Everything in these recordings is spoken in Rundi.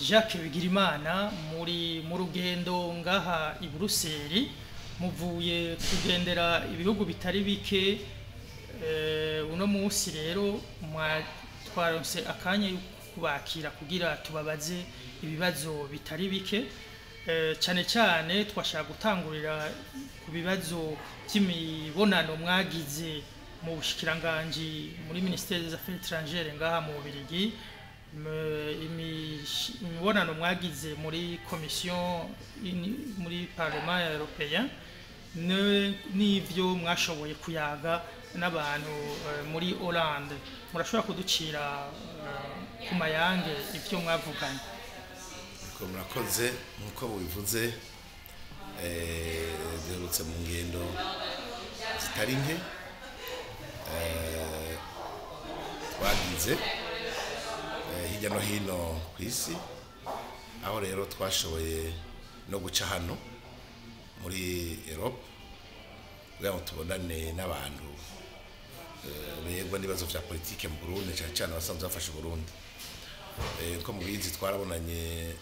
Jacques Bigirimana muri mu rugendo ngaha i Buruseli, muvuye kugendera ibihugu bitari bike. Uno munsi rero twaronse akanya yo kubakira kugira tubabaze ibibazo bitari bike. Cyane cyane twashaka gutangurira ku bibazo by'imibonano mwagize mu bushikiranganji, muri ministère des Affaires étrangères ngaha mu Bubiligi, imibonano mwagize muri commission muri Parlement européen, n'ivyo mwashoboye kuyaga n'abantu muri Hollande. Murashobora kuducira ku mayange ivyo mwavuganye? Ko murakoze. Nk'uko mubivuze, duherutse mu ngendo zitari nke twagize hirya no hino ku isi, aho rero twashoboye no guca hano muri Europe kugira ngo tubonane n'abantu begwa n'ibibazo vya politike mu Burundi, cyane cyane abasanzwe bafasha Uburundi. Nko mubizi, twarabonanye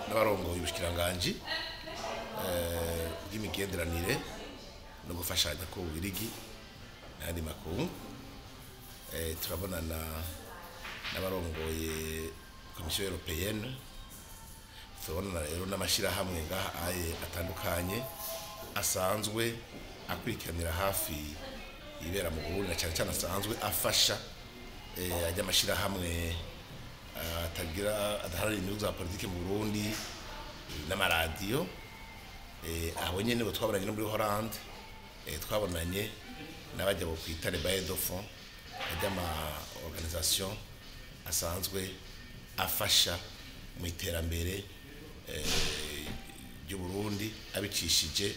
n'abarongoye ubushikiranganji bw'imigenderanire no gufashanya ku Bubirigi n'ayandi makungu. Turabonana n'abarongoye Commission européenne, turabonana rero n'amashirahamwe ngaha aye atandukanye asanzwe akurikiranira hafi ibera mu Burundi, na cyane cyane asanzwe afasha, ajya amashirahamwe atagira adaharanira inyungu za politike mu Burundi n'amaradiyo. Abo nyene bo twabonanye no muri Hollande. Twabonanye n'abajya bo kwita les bailleurs de fonds, ajya ama organisation asanzwe afasha mu iterambere ry'u Burundi abicishije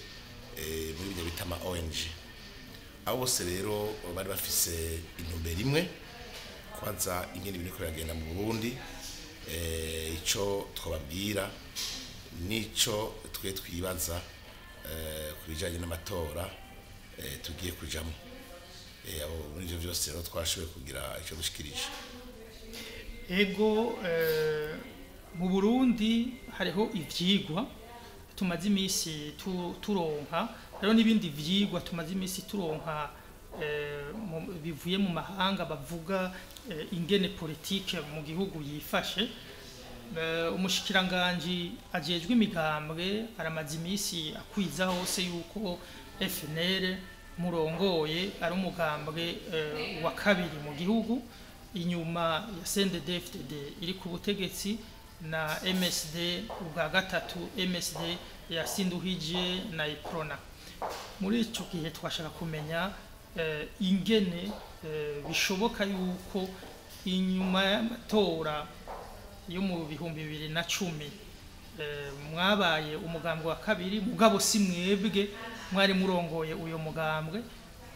muri ibyo bita ama ONG. Abo bose rero bari bafise intumbero imwe: kubaza ingene ibintu biriko biragenda mu Burundi, ico twababwira nico twe twibaza ku bijanye n'amatora tugiye kujamwo. Abo muri ivyo vyose rero twashoboye kugira ico dushikirije. Ego, mu Burundi hariho ivyigwa tumaze imisi turonka, hariho n'ibindi vyigwa tumaze imisi turonka bivuye mu mahanga, bavuga ingene politike mu gihugu yifashe. Umushikiranganji ajejwe imigambwe aramaze imisi akwiza hose yuko FNL murongoye ari umugambwe wa kabiri mu gihugu, inyuma ya CNDD-FDD iri ku butegetsi na MSD ubwa gatatu, MSD ya Sinduhije na Iprona. Muri ico gihe twashaka kumenya ingene bishoboka yuko inyuma y'amatora yo mu 2010 mwabaye umugambwe wa kabiri, mugabo si mwebwe mwari murongoye uyo mugambwe.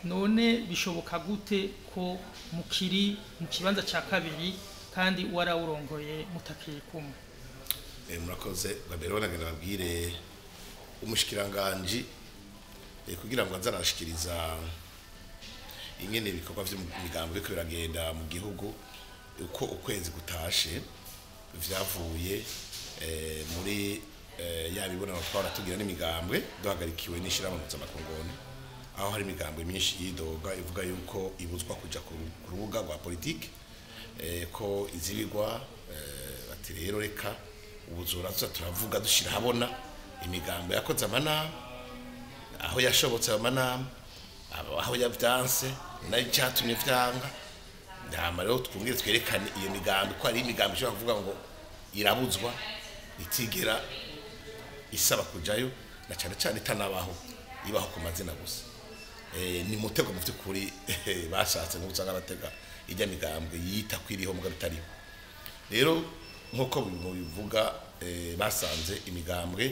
None bishoboka gute ko mukiri mu kibanza ca kabiri kandi warawurongoye mutakiri kumwe? Murakoze. Bwa mbere nagenda babwire umushikiranganji kugira ngo aze arashikiriza ingene ibikorwa vy'imigambo biriko biragenda mu gihugu uko ukwezi gutashe, vyavuye muri ya mibonano twahora tugira n'imigambwe duhagarikiwe n'ishirahamwe mpuzamakungu, aho hari imigambwe myinshi yidoga ivuga yuko ibuzwa kuja ku rubuga rwa politike, ko izibigwa. Bati rero reka ubuzura tuza turavuga, dushira habona imigambo yakoze amanama, aho yashobotse ayo manama, aho yavyanse nayo icyatumye vyanga. Hama rero twongere twerekane iyo migambi ko ari imigambi ishobora kuvuga ngo irabuzwa, itigera isaba kujayo, na cyane cyane itanabaho, ibaho ku mazina gusa. Ni mutego mu by'ukuri bashatse, nk'uko usanga batega ijya migambwe yita kwiriho mugabo itariho. Rero nk'uko mubivuga, basanze imigambwe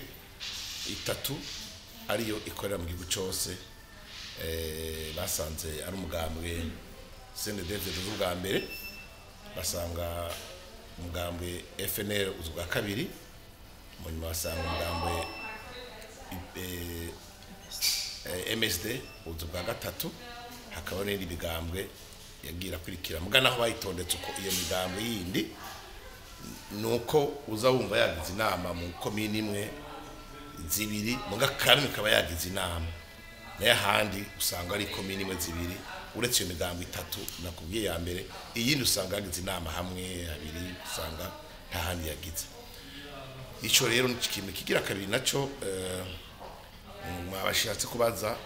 itatu ariyo ikorera mu gihugu cyose. Basanze ari umugambwe CNDD-FDD ubwa mbere, basanga umugambwe FNL uza ubwa kabiri, mu nyuma basanga umugambwe MSD uza ubwa gatatu, hakaba n'indi migambwe yagiye irakurikira. Muga naho bayitondetse uko, iyo migambwe yindi Nuko uza wumva yagize inama mu komini imwe, zibiri, muga kamwe ikaba yagize inama, nayo ahandi usanga ari komini imwe, zibiri. Uretse iyo migambo itatu nakubwiye ya mbere, iyindi usanga yagize inama hamwe, habiri, usanga nta handi yagize. Ico rero ni ikintu kigira kabiri naco mwabashatse kubaza.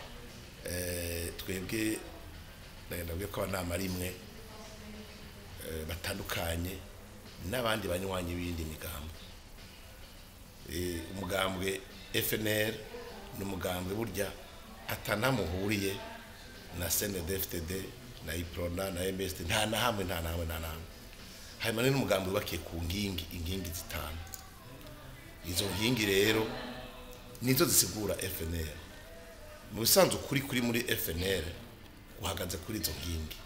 Twebwe ndagenda ko abanama rimwe batandukanye n'abandi banywanyi b'iyindi migambo. Umugambwe FNL ni umugambwe burya atanamuhuriye na CNDD-FDD na UPRONA na MSD, nta na hamwe, nta na hamwe, nta na hamwe. Hanyuma ni n'umugambwe wubakiye ku nkingi, inkingi zitanu. Izo nkingi rero nizo zisigura FNL. Mu bisanzwe ukuri kuri muri FNL guhagaze kuri izo nkingi.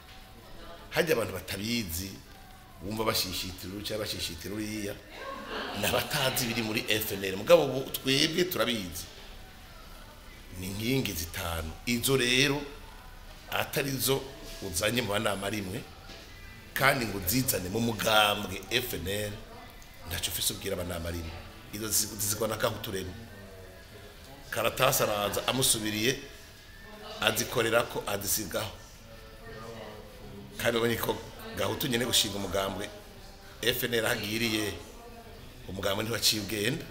Hajya abantu batabizi bumva bashishitira uru cyangwa bashishitira uriya, n'abatazi biri muri FNL. Mugabo ubu twebwe turabizi, ni inkingi zitanu. Izo rero atari zo uzanye mu banama rimwe kandi ngo uzizane mu mugambwe FNL, ntacyo ufise ubwira abanama rimwe. Izo zizigwa na Kahutureme. Karatasi araza amusubiriye, azikorera ko azisigaho. Kandi ubonye ko Gahutu nyene gushinga umugambwe FNL ahagiriye, umugambwe ntiwaciye ugenda,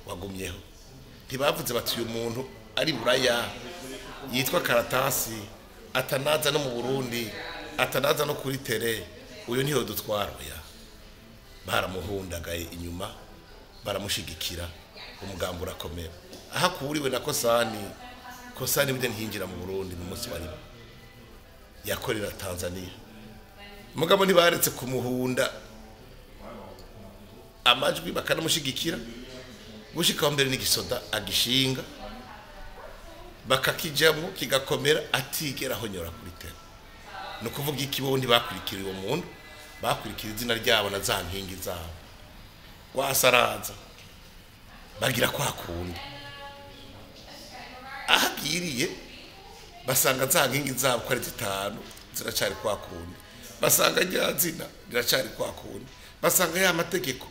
wagumyeho. Ntibavuze bati uyu muntu ari buraya yitwa Karatasi, atanaza no mu Burundi, atanaza no kuri tere, uyu niho dutwara. Oya, baramuhundagaye inyuma, baramushigikira, umugambi urakomera. Aho akuriwe na Kosani, Kosani burya ntihinjira mu Burundi mu munsi warimo, yakorera Tanzania. Mugabo ntibaretse kumuhunda amajwi, bakanamushigikira gushikaho mbere n'igisoda agishinga, bakakijamwo kigakomera, atigera ahonyora kuri tera. Ni ukuvuga iki? Bo ntibakurikira uwo muntu, bakurikira izina ryabo na za nkingi zabo. Wasaraza bagira kwa kundi, aho agiriye basanga za nkingi zabo ko ari zitanu ziracari kwa kundi, basanga rya zina riracari kwa kundi, basanga ya mategeko,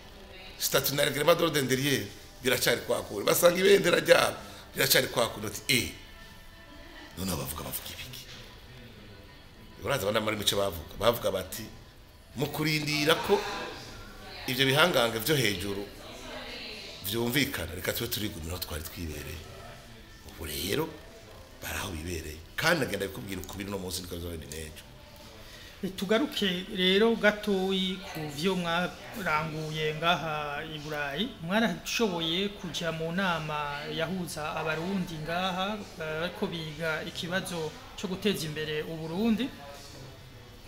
statut na règlement d'ordre intérieur biracari kwa kundi, basanga ibendera ryabo riracari kwa kundi. Ati noneho bavuga ibiki? Uraza abana muri muce bavuga bati mu kurindira ko ivyo bihangange vyo hejuru vyumvikana, reka tube turigumira aho twari twibereye. Ubu rero bari aho bibereye, kandi agenda bikubwira ukubiri no munsi niko bizogenda n'ejo. Tugaruke rero gatoyi ku vyo mwaranguye ngaha i Burayi. Mwarashoboye kuja mu nama yahuza abarundi ngaha, bariko biga ikibazo cyo guteza imbere Uburundi.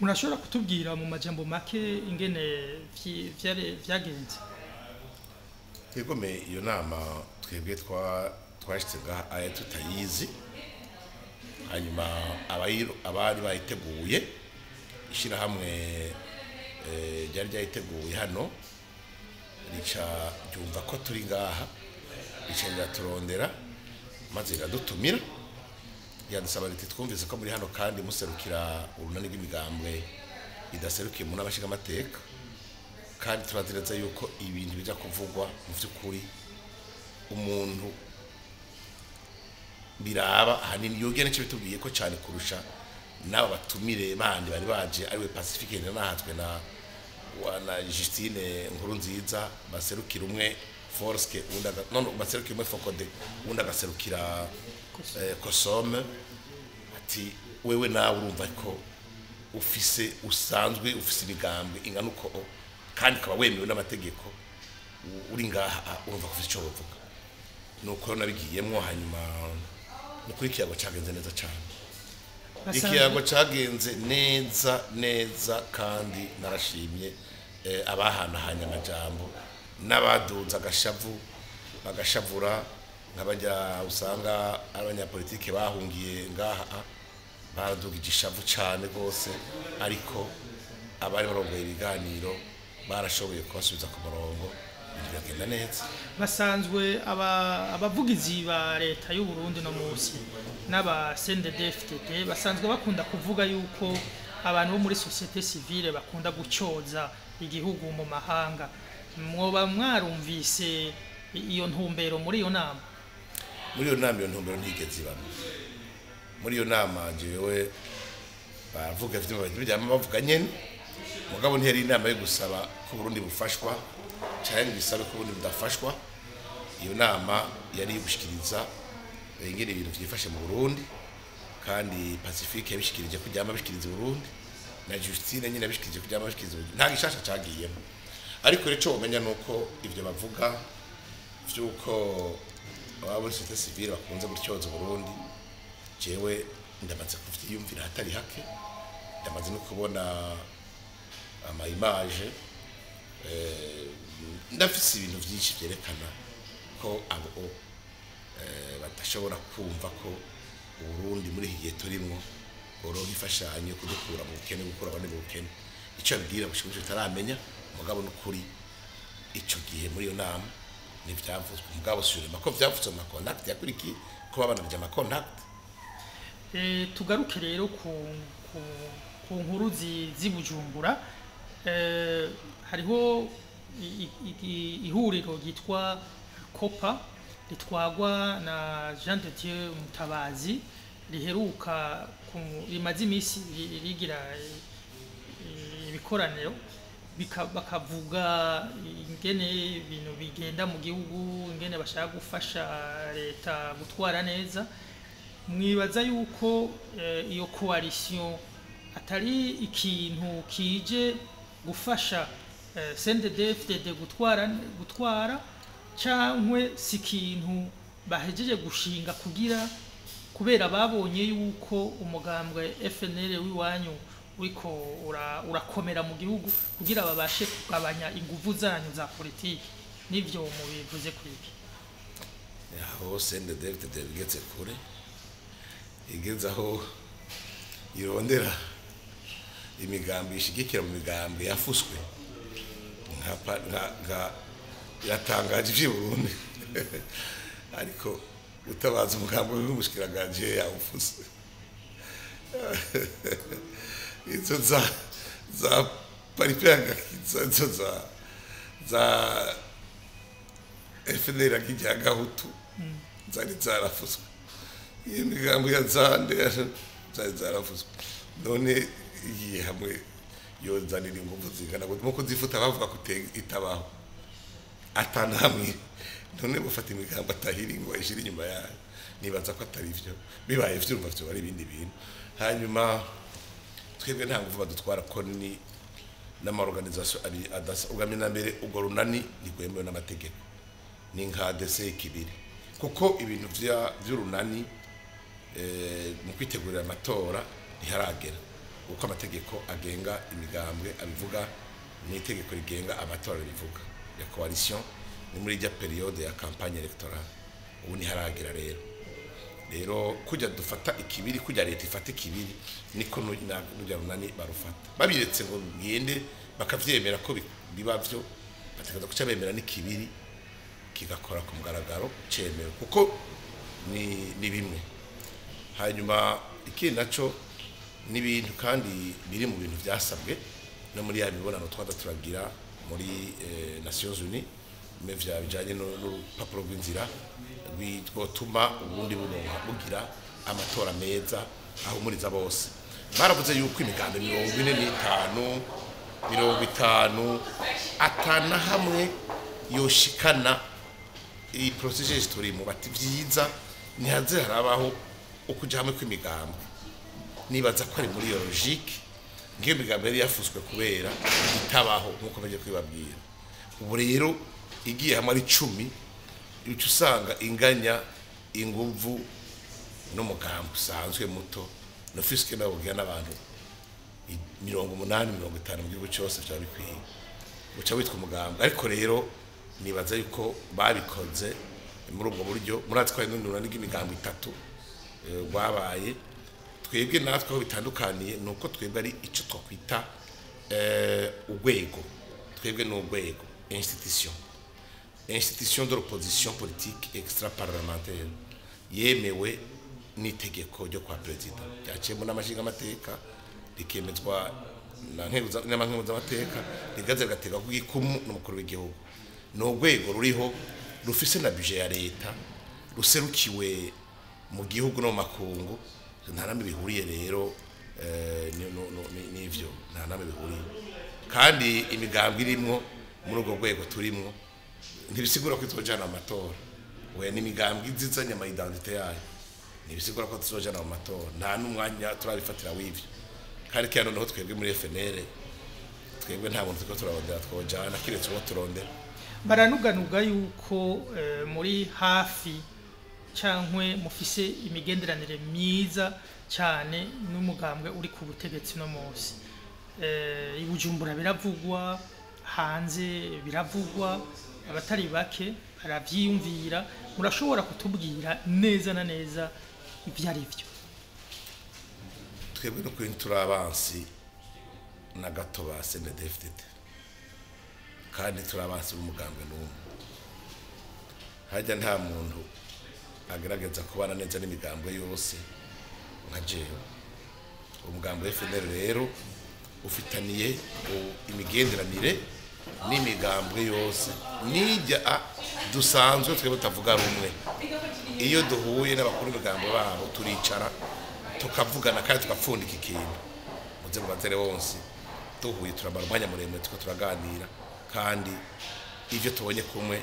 Murashobora kutubwira mu majambo make ingene vyagenze? Yegome, iyo nama twebwe twashitse ngaha aya tutayizi. Hanyuma abari bayiteguye, ishyirahamwe ryari ryayiteguye hano, rica ryumva ko turi ngaha, rica riraturondera maze riradutumira, yadusaba riti twumvise ko muri hano kandi muserukira urunani rw'imigambwe idaserukiye mu n'abashingamateka, kandi turazi neza yuko ibintu bija kuvugwa mu vy'ukuri umuntu biraba ahanini yoge. Nicyo bitubwiye ko cyane kurusha n'aba batumire bandi bari baje, ariwe Pacifique nahatswe na na Justine Nkuru nziza, baserukira umwe Forske, undi no baserukira umwe Fokode, undi agaserukira Kosome. Ati wewe nawe urumva ko ufise, usanzwe ufise imigambwe ingana uko kandi ukaba wemewe n'amategeko, uri ngaha, urumva ko ufise icyo wovuga. Nuko nabigiyemwo. Hanyuma nukuri ikiyago cagenze neza cyane. Ikiyago cagenze neza neza, kandi narashimye abahanahanye amajambo n'abaduza agashavu bagashavura, nk'abajya usanga ari abanyapolitike bahungiye ngaha, baradugije ishavu cane rwose, ariko abari barongoye ibiganiro barashoboye kubasubiza ku murongo, ibintu biragenda neza. Basanzwe abavugizi ba leta y'u Burundi no musi n'aba CNDD-FDD basanzwe bakunda kuvuga yuko abantu bo muri société civile bakunda gucoza igihugu mu mahanga. Mwoba mwarumvise iyo ntumbero muri iyo nama? Muri iyo nama iyo ntumbero ntigeze ibamo. Muri iyo nama jewe bavuga ivyo byama bavuga nyene, mugabo ntiyari inama yo gusaba ko Burundi bufashwa canke bisabe ko Burundi budafashwa. Iyo nama yari gushikiriza ingene ibintu vyifashe mu Burundi, kandi Pacifique yabishikirije ko byama bishikiriza Burundi, na Justine nyine yabishikirije ko byama bishikiriza Burundi. Nta gishasha cagiyemo. Ariko rero ico womenya nuko ivyo bavuga vy'uko abo muri société civile bakunze gutyoza Burundi, jewe ndamaze kuvyiyumvira hatari hake, ndamaze no kubona ama image, ndafise ibintu vyinshi vyerekana ko abo badashobora kumva ko Uburundi muri iki gihe turimwo boronka imfashanyo kudukura mu bukene, gukura abandi mu bukene. Ico abwira gushika tutaramenya, mugabo n'ukuri ico gihe muri iyo nama ntivyavuzwe, mugabo sûrement ko vyavuzwe mu ma contact yakurikiye, ko babandanije ama contact. Tugaruke rero ku nkuru z'i Bujumbura. Hariho ihuriro ryitwa Kopa ritwagwa na Jean de Dieu Mutabazi, riheruka rimaze iminsi rigira ibikoraniro, bakavuga ingene ibintu bigenda mu gihugu, ingene bashaka gufasha leta gutwara neza. Mwibaza yuko iyo coalition atari ikintu kije gufasha CNDD-FDD gutwara, cankwe si ikintu bahejeje gushinga kugira kubera babonye yuko umugambwe FNL w'iwanyu uriko urakomera mu gihugu, kugira babashe kugabanya inguvu zanyu za politiki? Nivyo mubivuze kwiki? Aho CNDD-FDD bigeze kure, igeze aho irondera imigambi ishigikira mu migambi yafuswe nka iratangaje ivy'i Burundi, ariko utabaza umugambi w'umushikiranganje yawufuse. Izo za paripanga, izo za FNL akijya gahutu zari zarafuswe, iyo migambi ya zande zari zarafuswe, none igiye hamwe yozanira ingufu zingana gute? Mu kuzifuta bavuga ko itabaho atana hamwe, none gufata imigambi atahiri ngo ishire inyuma yayo, nibaza ko atari vyo. Bibaye vyumva vyo ari ibindi bintu. Hanyuma twebwe nta nguvu badutwara, ko ni n'ama organisation abiri adasa. Ubwa na mbere, ubwo runani ntigwemewe n'amategeko, ni nka ADC kibiri, kuko ibintu vy'urunani mu kwitegurira amatora ntiharagera, uko amategeko agenga imigambwe abivuga n'itegeko rigenga amatora ribivuga ya coalition, ni muri rya période ya campagne électorale. Ubu ntiharagera. Rero kujya dufata ikibiri, kujya leta ifata ikibiri, niko nujya runani barufata. Babiretse ngo bigende bakavyemera ko biba vyo, bategereza kuca bemera n'ikibiri kigakora ku mugaragaro cemewe, kuko ni bimwe. Hanyuma ikindi naco n'ibintu kandi biri mu bintu vyasabwe no muri ya mibonano twaza turagira muri Nations Unies, me vya bijanye n'urupapuro rw'inzira rwotuma Uburundi buronka bugira amatora meza ahumuriza bose. Baravuze yuko imigambi 45, 50 atana hamwe yoshikana iyi processus turimo, bati vyiza ntihaze harabaho ukuja hamwe kw'imigambi. Nibaza ko ari muri iyo logique ngiyo migambi yari yafuswe kubera itabaho, nkuko bagiye kwibabwira. Ubu rero igiye hamwe ari 10, uca usanga inganya inguvu n'umugambi usanzwe muto no fiske nabubwira n'abantu 80, 50 mu gihugu cyose byaba bikwiye, uca witwa umugambi. Ariko rero nibaza yuko babikoze muri ubwo buryo. Muratwaye n'urunani rw'imigambi itatu rwabaye. Twebwe natwe aho bitandukaniye ni uko twebwe ari icyo twakwita urwego. Twebwe ni urwego, institution de l'opposition politique extra parlementaire yemewe n'itegeko ryo kwa perezida ryaciyemo n'amashinga amateka, rikemezwa na nkeguza n'amankeguza amateka, rigaze rigatega ku gikumu n'umukuru w'igihugu. Ni urwego ruriho, rufise na budget ya leta, ruserukiwe mu gihugu no mu makungu. Nta namwe bihuriye rero n'ivyo, nta namwe bihuriye. Kandi imigambwe irimwo muri urwo rwego turimwo ntibisigura ko izojana mu matora. We n'imigambwe izizanye ama identité yayo, ntibisigura ko tuzojana mu matora. Nta n'umwanya turabifatira w'ivyo. Kandi kera noneho twebwe muri FNL, twebwe nta muntu turiko turarondera twojana, kiretse uwo turondera. Baranuganuga yuko muri hafi cankwe mufise imigenderanire myiza cyane n'umugambwe uri ku butegetsi no munsi. I Bujumbura biravugwa, hanze biravugwa, abatari bake baravyiyumvira. Murashobora kutubwira neza na neza ivyo ari vyo? Twebwe no kuri turi abansi na gato ba CNDD-FDD, kandi turi abansi b'umugambwe n'umwe. Harya nta muntu agerageza kubana neza n'imigambwe yose nka jewe. Umugambi wa FNL rero ufitaniye imigenderanire n'imigambwe yose, nijya dusanzwe twebwe tutavuga rumwe. Iyo duhuye n'abakuru b'imigambo babo, turicara tukavugana kandi tugapfundika ikintu. Muze mubaze wonse, duhuye turamara umwanya muremure tuko turaganira, kandi ivyo tubonye kumwe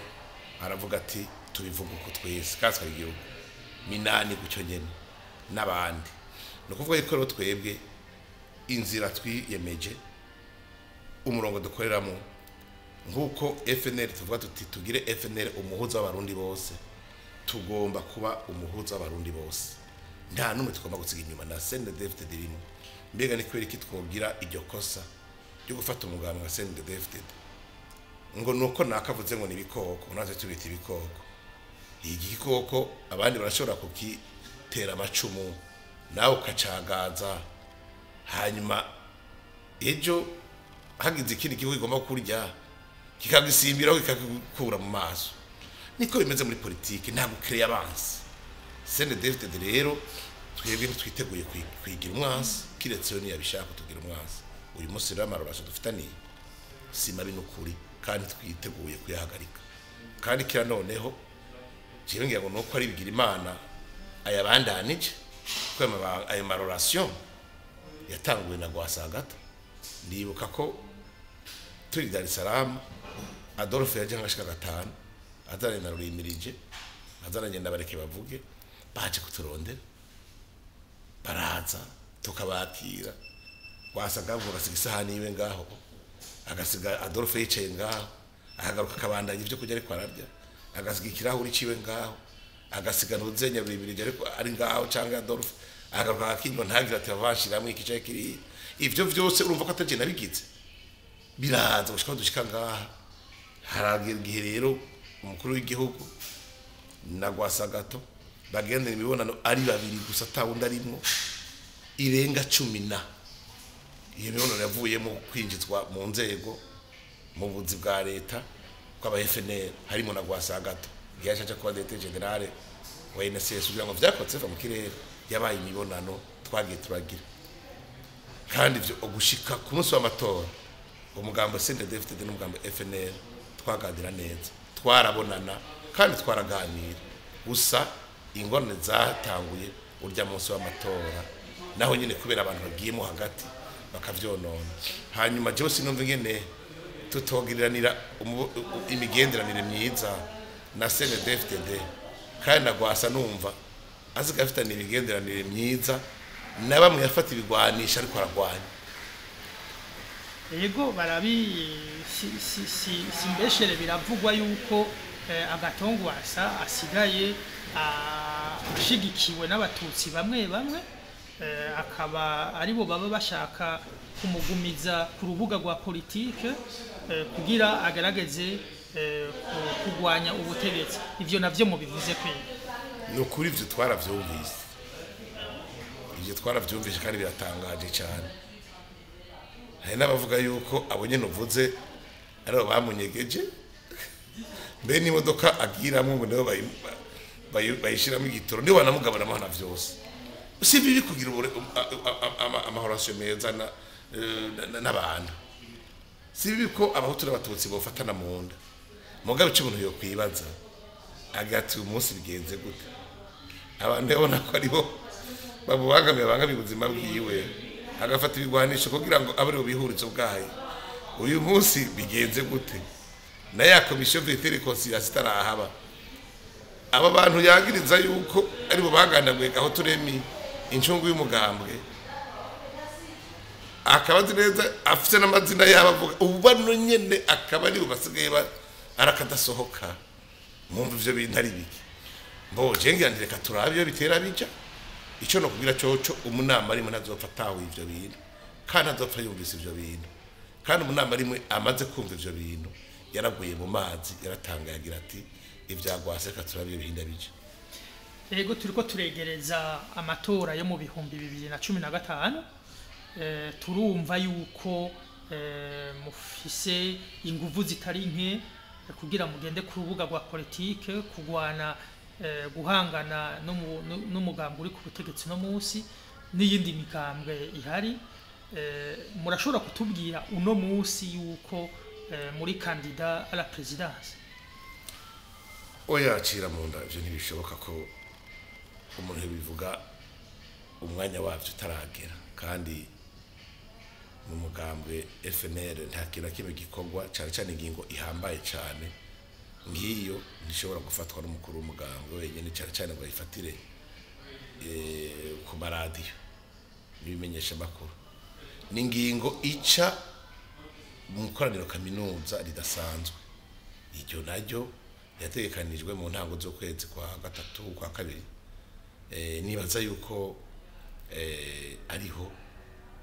aravuga ati tubivuga uko twese, kandi twari igihugu minani gutyo nyene n'abandi. Ni ukuvuga yuko rero twebwe inzira twiyemeje, umurongo dukoreramo, nk'uko FNL tuvuga tuti tugire FNL umuhuza w'abarundi bose, tugomba kuba umuhuza w'abarundi bose, nta n'umwe tugomba gusiga inyuma, na CNDD-FDD irimo. Mbega ni kubera iki twogira iryo kosa ryo gufata umugambi wa CNDD-FDD ngo nuko nakavuze ngo ni ibikoko, natwe tubita ibikoko? Iki gikoko abandi barashobora kukitera amacumu, nawe ukacagaza, hanyuma ejo hagize ikindi gihugu kigomba kurya kikagisimbiraho, kikagukura mu maso. Niko bimeze muri politiki, ntabwo ukereye abansi. CNDD-FDD rero twebwe ntitwiteguye kwigira umwansi, kiretse yo niyabishaka tugira umwansi. Uyu munsi rero amarorasho dufitaniye si mabi n'ukuri, kandi twiteguye kuyahagarika. Kandi kira noneho jewe ngira ngo nuko ari bigira Imana ayabandanije, kuko ayo marorasiyo yatanguwe na Rwasagata. Ndibuka ko turi Dar es Salaam, Adolphe yaje nkashika gatanu, azanye na Rurimirije, azananye na Bareke bavuge, baje kuturondera, baraza tukabakira. Wasaga agasiga isahani yiwe ngaho, agasiga Adolphe yicaye ngaho, akagaruka akabandanya ibyo kurya ariko ararya, agasiga ikirahuri ciwe ngaho, agasiga ntuzenya Rurimirije ariko ari ngaho cyangwa Adolphe, akagaruka akinywa, ntagira ati bavashiramwe iki canke kiriya. Ivyo vyose urumva ko ataje nabigize, biraza gushika aho dushika ngaha. Haragera igihe rero umukuru w'igihugu na Rwasagato bagendera imibonano ari babiri gusa, atawundi arimwo, irenga 10 na. Iyo mibonano yavuyemo kwinjizwa mu nzego mu buzi bwa leta kw'aba FNL, harimo na Rwasagato yaje kuba directeur général wa INSS, kugira ngo vyakotse biva mu kirere. Yabaye imibonano twagiye turagira, kandi ivyo ugushika ku munsi w'amatora, umugambo CNDD-FDD n'umugambo FNL twaganira neza, twarabonana kandi twaraganira. Gusa ingorane zatanguye urya munsi w'amatora, naho nyine kubera abantu bagiyemo hagati bakavyonona. Hanyuma jewe sinumva ingene tutogiriranira imigenderanire myiza na CNDD-FDD, kandi na Rwasa numva asigaye afitanye imigenderanire myiza na bamwe yafata ibigwanisha ariko aragwanya. Yego, barabi si mbeshere, biravugwa yuko Agatongwasa asigaye ashigikiwe n'abatutsi bamwe bamwe, akaba aribo baba bashaka kumugumiza ku rubuga rwa politike kugira agerageze kugwanya ubutegetsi. Ivyo navyo mubivuze kwiga? Ni ukuri ivyo twaravyumvise, ivyo twaravyumvise kandi biratangaje cyane. Hari n'abavuga yuko abo nyene uvuze aribo bamunyegeje, mbe n'imodoka agiramwo ngo nibo bayishiramo igitoro, nibo banamugabanamo na vyose. Si bibi kugira amahorasiyo meza. Na n'abantu. Si bibi ko abahutu n'abatutsi bofatana mu nda, mugabo ico umuntu yokwibaza agati uyu munsi bigenze gute? Abantu yabona ko aribo babubangamiye, babangamiye ubuzima bwiwe, agafata ibigwanisho kugira ngo abe aribo bihuriza ubwayo. Uyu munsi bigenze gute? Na ya commission vérité réconciliation itarahaba, aba bantu yagiriza yuko aribo bagandaguye Gahutu Remi, incungu y'umugambwe, akaba azi neza afite n'amazina yabo avuga, ubu bano nyene akaba aribo basigaye arakadasohoka. Mwumva ivyo bintu ari biki? Mbo je ngira nti reka turabe iyo bitera bija. Ico no kubwira coco, umunama rimwe ntazopfa atahuye ivyo bintu, kandi ntazopfa yumvise ivyo bintu. Kandi umunama rimwe amaze kumva ivyo bintu yaraguye mu mazi, yaratangaye, agira ati ivyagwase, reka turabe iyo bihinda bija. Ego, turiko turegereza amatora yo mu 2015. Turumva yuko mufise inguvu zitari nke kugira mugende ku rubuga rwa politike kugwana, guhangana n'umugambi uri ku butegetsi no munsi n'iyindi migambwe ihari. Murashobora kutubwira uno munsi yuko muri candidat à la présidence? Oya, cira mu nda, ivyo ntibishoboka ko umuntu bivuga umwanya wavyo utaragera. Kandi mu mugambwe FNL nta kintu na kimwe gikorwa, cane cane ingingo ihambaye cane nk'iyo, ntishobora gufatwa n'umukuru w'umugambwe wenyene, cane cane ngo ayifatire ku maradiyo n'ibimenyeshamakuru. Ni ingingo ica mu ikoraniro kaminuza ridasanzwe, iryo naryo yategekanijwe mu ntango z'ukwezi kwa gatatu, kwa kabiri. Nibaza yuko ariho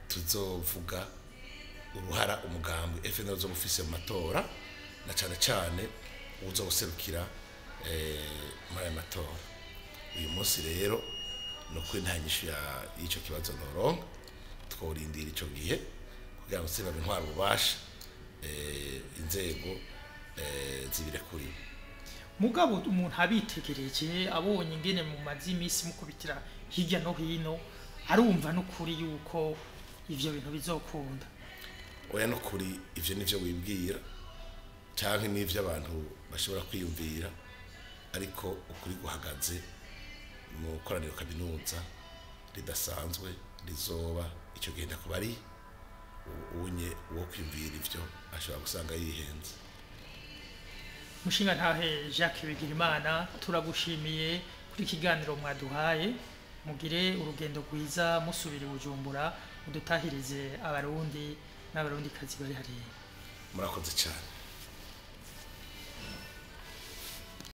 tuzovuga uruhara umugambi FNL uzoba ufise mu matora, na cane cane uzoserukira muri ayo matora. Uyu munsi rero ni ukuri nta nyishu y'ico kibazo noronka. Tworindira ico gihe kugira ngo sibabe intwara ububasha, inzego zibirekuriwe. Mugabo umuntu abitegereje, abonye ingene mu mazi iminsi mukubitira hirya no hino, arumva n'ukuri yuko ivyo bintu bizokunda. Oya, no kuri ivyo nivyo wibwira canke n'ivyo abantu bashobora kwiyumvira, ariko ukuri guhagaze mu koraniro kaminuza ridasanzwe rizoba ico gihe. Ndakuba ari unye uwo kwiyumvira ivyo ashobora gusanga yihenze. Mushinga ntahe Jacques Bigirimana, turagushimiye kuri ikiganiro mwaduhaye. Mugire urugendo rwiza, musubire Bujumbura, mudutahirize abarundi n'abarundikazi bari hariya. Murakoze cyane.